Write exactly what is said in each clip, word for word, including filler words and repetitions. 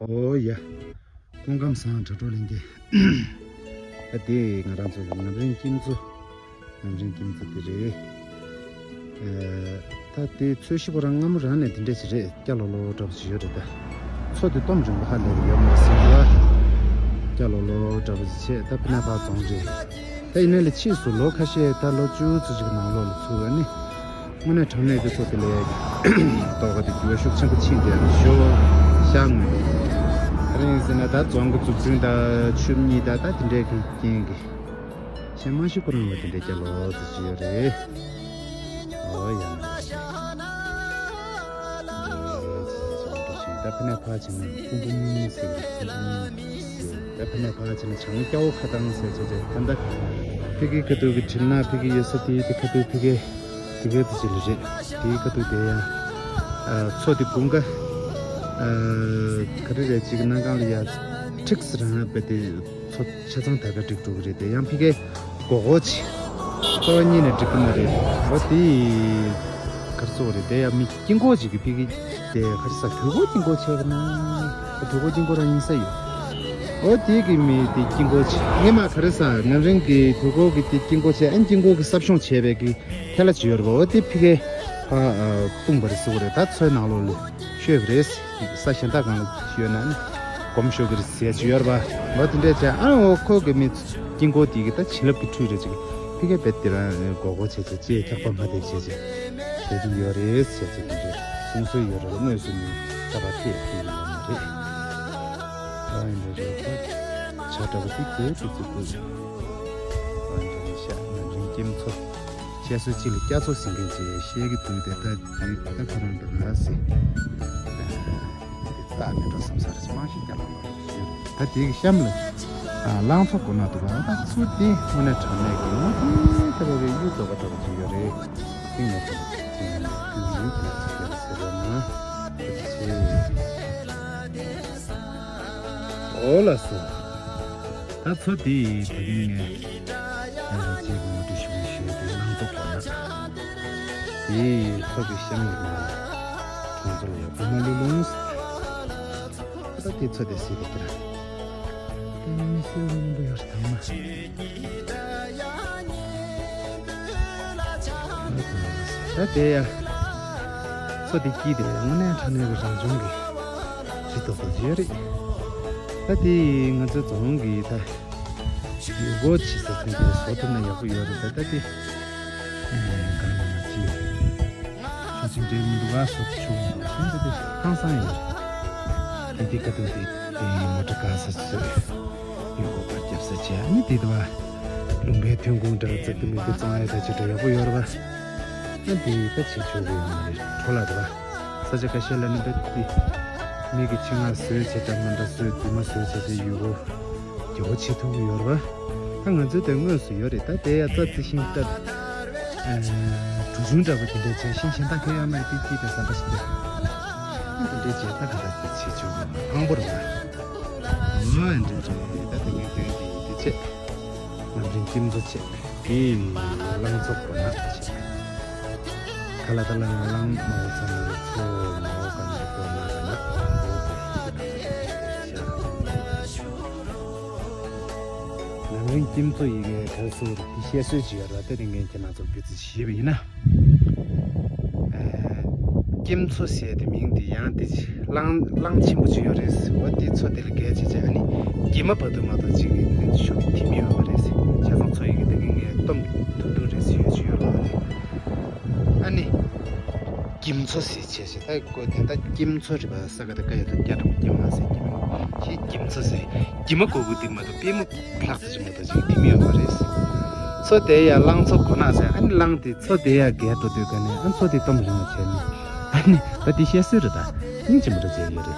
ཨོ་ཡ། སྐུ་ཁམས་བཟང་། དྲ་གྲོགས་ལྷན་རྒྱས། ད་དེ་ང་རང་ཚོ་གི་ངམ་རིང་སྐྱིད་མཚོ། ངམ་རིང་སྐྱིད་མཚོ་དེ་རེད། ཨ། ད་དེ་ཚོས་གཞི་ཁོ་རང་སྔ་མོ་རང་ནས་དེ་འདྲས་ཞིག་རེད། སྐྱ་ལོ་ལོ་འདྲ་པོ་ཞིག་ཡོད་རེད་ད། མཚོ་དེ་སྟོམ་རིང་པོ་ཧ་ལས་པ་ཡོད་མ་རེད་ཟེར་བ། སྐྱ་ལོ་ལོ་འདྲ་པོ་ཞིག་བྱས། ད་ཕི་ན་ཕར་རྫོང་རེད། ད་ཡིན་ནའི་ལས་ཕྱིས་སུ་ལོ་ཁ་ཤས་ད་ལོ་བཅུ་ཙམ་ཞིག་གི་ནང་ལོགས་ལ་ཚུར་ཨ་ནི། དངོས་གནས་དྲང་གནས་ཀྱི་མཚོ་དེ་ལས་གཏོར་ཁ་དེ་འགྱུར་བ་ཤུགས་ཆེན་པོ་ཕྱིན་བསྡད་ཡག་ཞོ་ཤག་ངོས་རེད། ག་རེ་ཡིན་ཟེར་ན་ད་རྫོང་གི་འཛུགས་སྐྲུན་དང་ཆུ་མིག་དང་ད་དེ་འདྲའི་གི་རྐྱེན་གྱིས་ཤ་མ་ཤི་ཁོ་རང་ལ་དེ་འདྲའི་སྐྱ་ལོ་ཙམ་ཞིག་ཡོད་རེད། ཨོ་ཡ། ད་ཕ་ནས་ཕར་ཕྱིན་ན་ཀུང་ཀུང་ཟེར་གི་ཀུང་ཀུང་ཟེར། ད་ཕ་ནས་ཕར་ཕྱིན་ན་བྱང་སྐྱ་བོ་ཁ་ཐང་ཟེར་བྱས་བྱས་ད་ལྟ་ཕ་གི་ཁ་ཐུག་གི་དྲིལ་ནག་ཕ་གི་ཡོད་ས་དེའི་དེ་ཁ་ཐུག་ཕ་གི་དེ་ག་དེ་ཅི་ལ་རེད། དེའི་ཁ་ཐུག་དེ་ཡང་ཨ་མཚོ་དེ་དགུན་ཁ་ཨ་ག་རེ་རེད་ཅིག་གི་ནང་གང་ལ་ཡ་ཁྲིགས་རང་བས་དེ། མཚོ་ཆ་ཚང་ད་ག་འགྲིག་འགྲོ་གི་རེད་དེ། ཡང་ཕ་གིའི་སྒོར་སྒོར་ཅིག་རྩ་བ་ཉིད་ནས་འགྲིག་གི་མ་རེད། འོ་དེ་ག་རེ་ཟེར་དགོས་རེད་དེ། ཡང་མི་དཀྱིལ་འཁོར་ཅིག་གི་ཕ་གི་དེ་ག་རེ་ཟ་དུས་འཁོར་དཀྱིལ་འཁོར་བྱས་པ་ན་དུས་འཁོར་དཀྱིལ་འཁོར་རང་ཡིན་ས་ཡོད། འོ་དེ་གི་མི་དེ་དཀྱིལ་འཁོར་ཅིག་ངས་མ་ག་རེ་ཟ་ངམ་རིང་གི་དུས་འཁོར་གི་དེ་དཀྱིལ་འཁོར་བྱས། ཨ་ནི་དཀྱིལ་འཁོར་གི་གསབ་སྦྱོང་བྱས་པའི་གི་ཐལ་བ་ཅིག་ཡོད་རེད་པ། འོ་དེ་ཕ་གིའི་ཕར་སྤུངས་པ་རེད་ཟེར་དགོས་རེད། ད་མཚོའི་ནང་ལོགས་ལ། ཤོད་པ་རེད། ས་གཞན་དག་གང་ལ་ཡོད་ན་ནི་སྒོམ་ཤོད་ཀྱི་རེད་ཟེར་གྱི་ཡོད་རེད་པ། འོ་དེ་འདྲས་བྱས། ཨ་འོ་ཁོ་གི་མི་དཀྱིལ་འཁོར་དེ་གི་ད་བྱིན་རླབས་ཀྱི་ཁྲུས་རེད་ཅིག་ཕ་གིའི་བེད་དེ་རང་སྒོར་སྒོར་བྱས་བྱས་ཅེས་འཁྱག་པ་མ་དེ་བྱས་བྱས་བྱས་ཀྱི་ཡོད་རེད་ཟེར་བྱས་དེ་འདྲས་གསུང་སྲོལ་ཡོད་རེད། དངོས་སུ་མི་ད་བར་ཐེབས་ཐེབས་ཡོད་མ་རེད། ཨ་ཡིན་རེད་རེད། ད་བྱ་འདྲ་པོ་དེ་དེ་དུས་ཚོད་དུས། ཨ་འདྲ་རེད་ཤག་ང་རིང་སྐྱིད་མཚོ། བཤད་སྲོལ་གཅིག་ལ་སྐྱ་མཚོ་ཟེར་མཁན་ཅིག་བཤད་ཀྱི་འདུག་དེ་ད་དེ་ད་ཁོ་རང་འདུག་ང་ཟེར། དེ་རྟགས་མེད་འགྲོ་བསམ་ས་རེད། མང་ཞིག་སྐྱ་ལ་མ་རེད་ཞུ། ད་དེ་གི་གཤམ་ལ་ཨ་གླང་མཚོ་སྒོ་ནག་འདུག་ཨ་ད་ཚུར་དེ་དངོས་གནས་དྲང་གནས་ཀྱི་ངོ་དེ་ད་བ་བའི་གཡུ་རྫོགས་པ་འདྲ་པོ་ཅིག་ཡོད་རེད། དེ་ངས་ད་བ་ཅིག་ཡིན་ཡིན་དེ་ཚོ་སྐྱ་ལ་ཟེར་བ་ན་ད་ཅི་ཟེར། ཨོ་ལགས་སོ། ད་མཚོ་དེ་ཡི་ད་གིན་ངས་ཨ་རྗེས་ཀྱི་ངོ་སྤྲོད་ཞུ་བའི་ཞུ་དེ་གླང་མཚོ་སྒོ་ནག་དེ་མཚོ་གི་གཤམ་གྱི་ནང་ལ་གྲོང་ཚོ་ལ་ཡ་བུ་མ་ལུས་ལུང་ད་དེ་མཚོ་དེ་སྲིད་དེ་ཀྱི་ར་དེ་མི་སྲིད་ལུང་པོ་ཡོད་རེད་ད་མ། ད་དེ་ཡ་མཚོ་དེ་དཀྱིལ་དེ་དངོས་གནས་དྲང་གནས་ཀྱི་རང་བྱུང་གི་རི་དྭགས་པོ་ཡོད་རེད། ད་དེ་ང་ཚོའི་རྫོང་གི་ད་ཡུལ་སྐོར་བྱེད་ས་ཚུན་ཆད་བཟོ་ཐུབ་ན་ཡག་པོ་ཡོད་རེད། ད་ད་དེ་གང་ན་ཅི་ཆུ་ཆེན་འདྲེ་མི་འདུག་ག་བཟོ་ཆུང་མི་འདུག་ཚུན་ད་དེ་ཧང་སང་ཡོད་རེད། དེ་དེ་ག་དུས་དེ་དེ་མོ་ཊ་ག་ས་ཚོས་ཡུལ་སྐོར་པར་རྒྱབ་ས་བྱས་ནི་དེ་དུ་བ་ལུང་པའི་ཐོན་ཁུངས་འདྲ་བ་ཙག་ཏུ་མི་དེ་གཙང་ཡ་ད་ཅི་འདྲ་ཡག་པོ་ཡོད་རེད་བ། ཨ་འདི་ད་བྱེད་ཆོག་གི་ཡོད་མ་རེད། འཕྲོ་བརླག་རེད་བ། ས་ཆ་ཁ་ཤས་ལ་ནི་ད་འདི་མི་གི་ཆེད་མངགས་བཟོས་བྱས་འདྲ་མི་འདྲ་བཟོས་རྫུན་མ་བཟོས་བྱས་ཏེ་ཡུལ་སྐོར་རྒྱག་པོ་བྱེད་ཐུབ་ཀྱི་ཡོད་རེད་བ། ད་ང་ཚོའི་དེ་དངོས་སུ་ཡོད་རེད། ད་དེ་ཡ་རྩ་རྩི་ཤིང་ལྟར་གྲུ་ཆུང་འདྲ་པོ་དེ་འདྲས་བྱས་ཤིང་གཞན་དག་གས་ཡོད་མ་རེད། དེ་དེ་དེ་ཟམ་པ་ཞིག་རེད། དེ་འདྲས་བྱས་ད་ག་ད་དེ་བྱེད་ཆོག་གི་ཕངས་པོ་རེད་བ། ཨོ་འདྲས་རེད། ད་དེ་ངས་དེ་དེ་དེ་བྱས་ནམ་རིང་སྐྱིད་མཚོ་བྱས། དེ་གླང་མཚོ་སྒོ་ནག་ཅེས། ཁ་ལ་ད་ལ་ང་གླང་མ་བོ་ཚང་མ་རེད། མཚོ་མ་བོ་ག་ནས་སྒོ་ནག་ལ་ནག་ལམ་བོ་དེ། ནམ་རིང་སྐྱིད་མཚོ་ཡི་གེ་གར་སོང་དེ་བཤད་སྲོལ་ཅིག་ཡོད་ར། དེ་དེ་ངས་ཁྱེད་རང་ཚོར་བེད་སྤྱོད་བྱས་པ་ཡིན་ན། ཨ། སྐྱིད་མཚོ་ཟེར་དེ་མིང་དེ་ཡང་དེ་གླང་གླང་ཆེན་པོ་ཅིག་ཡོད་རེད་ཟེར་བ། དེ་མཚོ་དེ་ལ་བརྒལ་བྱས་བྱས་ཨ་ནི་གྱིབ་མ་བར་དུ་མ་གཏོགས་ཅིག་གི་ཤུགས་ཀྱིས་འཐིམ་ཡོད་མ་རེད་ཟེར། ཆ་ཚང་མཚོ་ཡི་གེ་དེ་གི་ངས་སྟོམ་ཐུབ་ཐུབ་རེད་ཟེར་ཡོད་ཅིག་ཡོད་རེད་བ། དེ་ཨ་ནི་གྱིབ་མཚོ་ཟེར་བྱས་བྱས་ད་ཀོ་དེ་ད་སྐྱིད་མཚོ་རེད་པ། ས་ག་ད་ཀ་ཡ་ད་སྐྱ་གྲམ་སྐྱིད་མ་ཟེར་གྱིབ་མ་ཞེས་སྐྱིད་མཚོ་ཟེར། གྱིབ་མ་གོ་གུ་དེ་མ་གཏོགས་པད་མོ་ལྷག་ཙམ་ཅིག་མ་གཏོགས་ཅིག་འཐིམ་ཡོད་མ་རེད་ཟེར། མཚོ་དེ་ཡ་གླང་མཚོ་སྒོ་ནག་ཟེར། ཨ་ནི་གླང་དེ་མཚོ་དེ་ཡ་བརྒལ་འགྲོ་དུས་ག་ནས་ཨ་མཚོ་དེ་སྟོམ་རིང་བ་བྱས་ནས་ཨ་ནི་ད་དེ་བཤད་སྲོལ་རེད། ད་སྙིང་རྗེ་མོ་འདྲ་བྱས་ཡོད་རེད།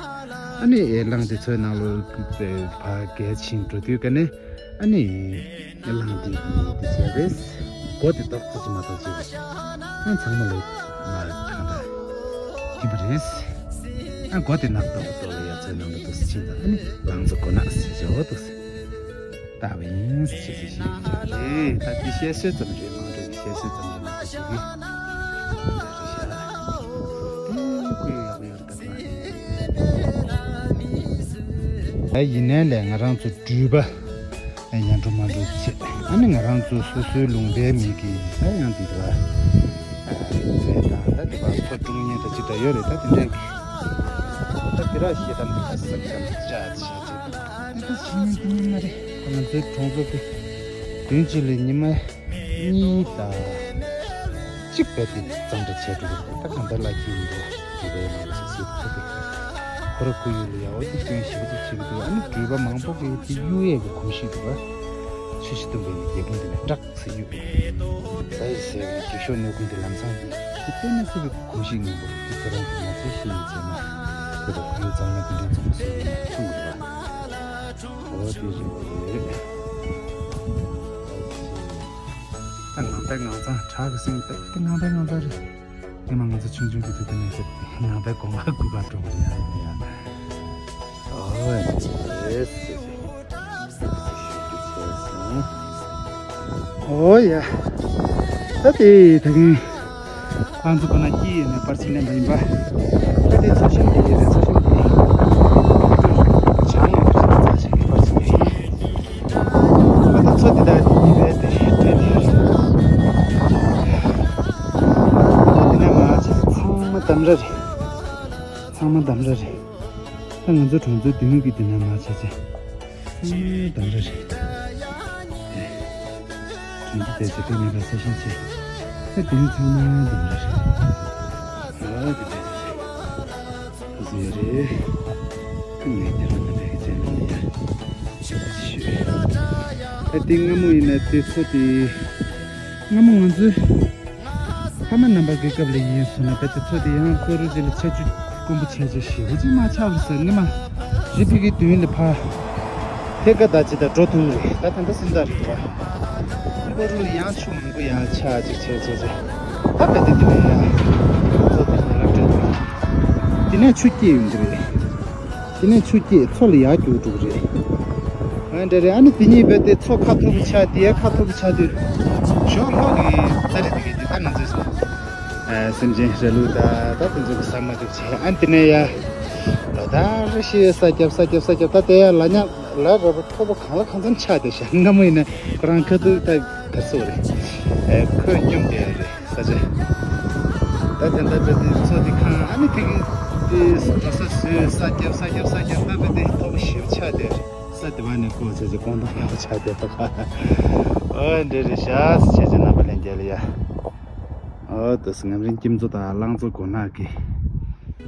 ཨ་ནི་ཨེ་གླང་དེ་མཚོའི་ནང་ལོགས་ཕར་བརྒལ་ཕྱིན་འགྲོ་དུས་ག་ནས་ཨ་ནི་གླང་དེ་དེ་བྱས་རེད། མགོ་དེ་ཏོག་ཙམ་ཅིག་མ་གཏོགས་ཅིག་ཨ་ཚང་མ་ལོག་མར་གང་འདྲ་ཐིམ་པ་རེད། ཨ་མགོ་དེ་ནག་ཏོག་ཏོག་ལ་ཡ་མཚོའི་ནང་ལ་ཏོག་ཙམ་ཕྱིན་ཙང་ཨ་ནི་གླང་མཚོ་སྒོ་ནག་ཟེར་བྱས་འོ་ཏོག་ཙམ། ལྟ་བ་ཡིན་ཞེས་ཞེས་ཞེས་ཀྱང་རེད། ད་དེ་བཤད་སྲོལ་ཙམ་རེད། མང་པོའི་བཤད་སྲོལ་ཙམ་རེད་མ་གཏོགས་ཅིག་གི་རེད་ཤག་ཨེ་ཁོ་ཡོད་ཡག་པོ་ཡོད་རེད་ད་ཁོ། ད་ཡིན་ནའི་ལས་ང་རང་ཚོ་འགྲུལ་པ་ཡར་འགྲོ་མར་འགྲོ་བྱེད། ཨ་ནི་ང་རང་ཚོ་སོ་སོའི་ལུང་པའི་མི་གིས་ད་ཡང་འདི་ལ་རྫས་དང་ད་འདི་བ་ཚོ་སྒྲུང་ཉན་ད་ཅི་ད་ཡོད་རེད། ད་དེ་འདྲའི་ད་དེ་ར་ཤེས་དམ་ད་ས་ཀྱང་ཅག་ཅག་ཅག་ད་ད་ཤེས་ཉན་དེ་ཉིན་མ་རེད། ཁོ་ང་ཚོའི་གྲོང་ཚོ་གི་བདུན་གཅིག་ལས་ཉི་མ་གཉིས་དང་གཅིག་བས་དེ་གཙང་སྦྲ་བྱས་འགྲོ་གི་རེད། ད་གང་ལྟར་ལ་ཁྱི་ཡིན་འགྲོ་འགྲོ་བའི་ལ་ལ་སོ་སོའི་ཁུ་དེ་ཁོ་ར་ཁུ་ཡུལ་ལ་ཡག་པོ་ཅིག་སྐྱོན་ཞིབ་ཏུ་བྱེད་ཀྱི་འདུག་ཨ་ནི་འགྲུལ་པ་མང་པོ་གིས་དེ་གཡུག་ཡས་ཀྱི་གོམས་གཤིས་འདུག་པ། ཆུ་བཞི་སྟོན་པའི་རྒྱལ་ཁུངས་དེ་ནས་བྲག་ས་གཡུག་ས་ཡི་ཟེར་བའི་འགྱིག་ཤོག་སྣོད་ཁུང་དེ་ལམ་སང་དེ་གཏན་ནས་སྲིད་པའི་གོམས་གཤིས་ངན་པ་རེད། དེ་ཁྱེད་རང་གིས་ང་ཚོའི་ཤེས་ཡོན་བྱས་ན་དེ་ལ་ཁོར་ཡུག་གཙང་མ་དེ་འདྲའི་འཛོམས་སྲིད་ཡིན་ན་ཐུག་འདུག་པ། འོ་དེ་རེད། ད་ངང་པའི་ངང་ཚང་བྲག་གི་སེང་ད་དེ་ངང་པའི་ངང་ཚང་རེད། ངས་མ་ང་ཚོ་ཆུང་ཆུང་གི་དུས་དེ་ནས་ཟེར་ཏེ་ངང་པའི་སྒོ་ང་སྒུག་པར་འགྲོ་བ་ཡ་ཡ་ཡ། ཨོ་ཡ། ཨོ་ཡ། ད་དེ་ད་གིན་ཁང་ཚུགས་པ་ན་སྐྱིད་ཡོད་ནས་པར་ཆས་ལེན་པ་ཡིན་པ། ད་དེ་ཚ་ཞིང་དེ་ཡོད་རེད། ཚ་ཞིང་དེ་ཡོད་རེད། ཆང་ཡོད་རེད། ཚ་ཞིང་གི་པར་ཆས་ལེན་ཡིན། ཨ་ད་ཚོ་འདི་དག་གཉིས་པའི་དེ་སྤྲད་དེ་ཡོད་རེད། ཨ་ད་འདི་ནས་མར་བྱས་ཚང་མ་འདམ་ར་རེད། ཚང་མ་འདམ་ར་རེད། ད་ང་ཚོ་གྲོང་ཚོའི་མདུན་གྱི་འདི་ནས་མར་བྱས་ཚེ་ཚང་མ་འདམ་ར་རེད། གྲོང་ཚོ་དེ་ཚོ་དེ་ནས་ཕར་ས་ཞིང་ཆེ། ད་འདི་ནས་ཚང་མ་འདམ་ར་རེད། ཨ་དེ་དེ་དེ་དེ། ཨ་ཟེར་རེད། ཁོང་ངས་དེ་རང་ལ་བསྡད་ཀྱི་བྱས་ན་ཡ། ཨ་དེ་སྔ་མོ་ཡིན་ན་དེ་ཚོ་དེ། སྔ་མོ་ང་ཚོའི་ཕ་མ་རྣམ་པ་གི་སྐབས་ལ་ཡིན་སོང་ན་དཔེ་དེ་ཚོ་དེ་ཡང་ཀོ་རུ་ཅི་ལ་ཆ་རྒྱུས་དཀོན་པོ་བྱས་བྱས་ཞེ་པོ་ཅིག་མ་ཆགས་པར་ཟེར་ནི་མ། རི་ཕི་གི་མདུན་ལ་ཕ། ཐེ་ཀ་ད་ཅི་ད་འགྲོ་ཐུབ་རེད། ད་ད་ལྟ་སེམས་ཐག་རེད་དོ། ཀོ་རུ་ལ་ཡང་ཆུ་མང་པོ་ཡང་ཆགས་ཅིག་བྱས་བྱས་བྱས། ད་དཔེ་དེ་དེ་ལ་ཡང་ཚོ་དེ་ལ་ཡང་སྤྲད་འདུག་དེ་ནས་ཆུ་སྐྱེས་ཡོང་གི་རེད། དེ་ནས་ཆུ་སྐྱེས་མཚོ་ལ་ཡར་རྒྱུག་འགྲོ་གི་རེད། ཨ་འདྲ་རེད། ཨ་ནི་དེ་གཉིས་བས་དེ་མཚོ་ཁ་ཐུག་གི་ཆ་དེ་ཁ་ཐུག་གི་ཆ་དུས་ཞོགས་ལྷོ་གི་རྩྭ་རིགས་དེ་གས་དེ་ད་ང་ཚོས་ཨ་སེམས་ཅན་ར་ལུག་ད་ད་དེ་ཚོ་གི་ཟ་མ་ཐུབ་བྱས། ཨ་ནི་དེ་ནས་ཡ་ད་ད་རི་ཤི་ས་རྒྱབ་ས་རྒྱབ་ས་རྒྱབ་ད་དེ་ཡ་ལ་ཉག་ལ་ར་བ་མཐོ་པོ་གང་ལ་གང་འཚམ་ཆགས་བསྡད་ཤག་སྔ་མོ་ཡིན་ན་ཁོ་རང་ཁ་ཐུག་ད་ག་སོ་རེད། ཨ་ཁོད་སྐྱོམ་བསྡད་ཡ་རེད། ས་ཆ། ད་དེ་འདྲ་བས་དེ་མཚོ་དེ་གང་ཨ་ནི་དེ་གི་དེ་འགྲོ་ས་བཟོས་ས་རྒྱབ་ས་རྒྱབ་ས་རྒྱབ་ད་བས་དེ་མཐོ་པོ་ཞེ་པོ་ཆགས་བསྡད་རེད། ས་དེ་བ་ནས་ཁོ་ཚོས་ཀྱི་ཀོང་ཐང་ཡག་པོ་ཆགས་བསྡད་ད་ག་ཨོ་འདྲ་རེད་ཤག་ཟེར་བྱས་ཅེ་རྣམ་པ་ལྷན་རྒྱས་ལ་ཡ། ཨོ་ད་སྔ་རིང་ཁྱིམ་མཚོ་དང་གླང་མཚོ་སྒོ་ནག་གི་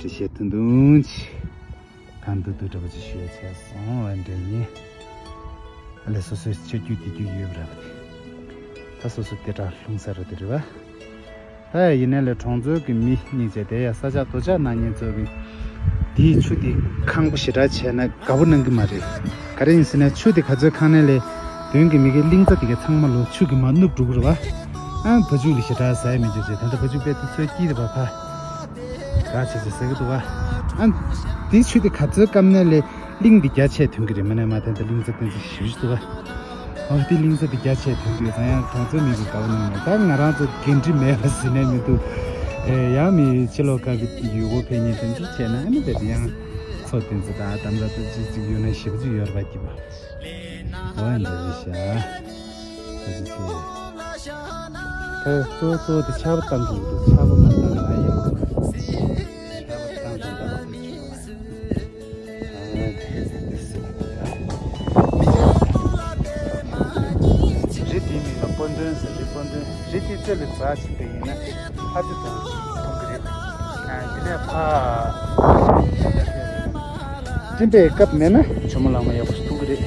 འདྲི་བཤད་ཐུང་ཐུང་ཅིག་གང་འདུག་འདུག་འདྲ་པོ་ཅིག་ཞུ་ཡ་བྱས་སོང་བ་འདྲ་ཡིན། ཨ་ལས་སོ་སོའི་ཆ་རྒྱུས་དེ་རྒྱུས་ཡོད་པ་རེད་པ་དེ། ད་སོ་སོ་དེ་དྲག་ལྷུང་ས་རེད་དེ་རེད་པ། ད་ཡ་ཡིན་ནའི་ལས་གྲོང་ཚོའི་གི་མི་གཉིས་བྱས་དེ་ཡ་ས་ཆ་རྡོ་ཆག་ནང་ཉེན་ཚོ་གི་དེའི་ཆུ་དེ་ཁང་པ་ཞེ་དྲག་བྱས་ན་དགའ་པོ་གནང་གི་མ་རེད། ག་རེ་ཡིན་ཟེར་ན་ཆུ་དེ་ག་ཚོད་ཁང་ནའི་ལས་མདུན་གི་མི་གི་གླིང་རྩ་དེ་ག་ཚང་མ་ལོ་ཆུ་གི་མར་ནུབ་འགྲོ་གི་རེད་པ། ཨ་བ་ཕྱུགས་ལ་ཞེ་དྲག་ཟ་ཡ་མི་འཇུག་བྱས་ད་ལྟ་བ་ཕྱུགས་དཔེ་དེ་ཚོའི་དཀྱིལ་རེད་པ་ཕ། ག་བྱས་བྱས་ཟ་གི་འདུག་པ། ཨ་དེའི་ཆུ་དེ་ག་ཚོད་སྐམ་ནའི་ལས་གླིང་འདི་རྒྱ་ཆེ་ཐོན་གི་རེད། མ་ནས་མ་ཐོན་ད་གླིང་རྩ་དེ་ཚོ་ཞེ་པོ་ཞིག་འདུག་པ། ཨོ་དེ་གླིང་རྩ་དེ་རྒྱ་ཆེ་ཐོན་དུས་ཙང་ཡང་གྲོང་ཚོའི་མི་གི་དགའ་པོ་གནང་ནས་ད་ང་རང་ཚོ་འགན་འཁྲི་མེད་པ་ཟེར་ནས་མི་འདུག་ཨེ་ཡང་མི་ཕྱི་ལོགས་ཁག་གི་ཡུལ་སྐོར་ཕེབས་མཁན་དེ་ཚོ་བྱས་ན་ཨ་ནི་དེ་དེ་ཡང་ཚོ་དེ་ཚོ་ད་དམ་ར་ཏོག་ཙམ་ཅིག་ཡོད་ན་ཞེ་པོ་ཅིག་ཡོད་རེད་པ་སྐྱིད་པ། ཨོ་འདི་རེད་ཤག་ད་ཅི་ཟེར། ད་གཙོ་བོ་གཙོ་བོ་དེ་ཆར་པ་བཏང་དགོས་འདུག་ཆར་པ་མ་བཏང་ན་ཡག་པོ་མ་རེད། ཆར་པ་བཏང་དགོས་འདུག་རི་དེའི་མིང་ལ་སྤོ་འདོན་ཟེར། རི་སྤོ་འདོན། རི་དེའི་རྩེ་ལ་འཛེགས་ཕྱིན་པ་ཡིན་ན་ལྷ་རྩེ་མཐོང་མཐོང་གི་རེད། ཨ་དེ་ནས་ཕ་སྤྲིན་པའི་སྐབས་མེད་ན་ཇོ་མོ་གླང་མ་ཡག་པོ་ཞིག་མཐོང་གི་རེད།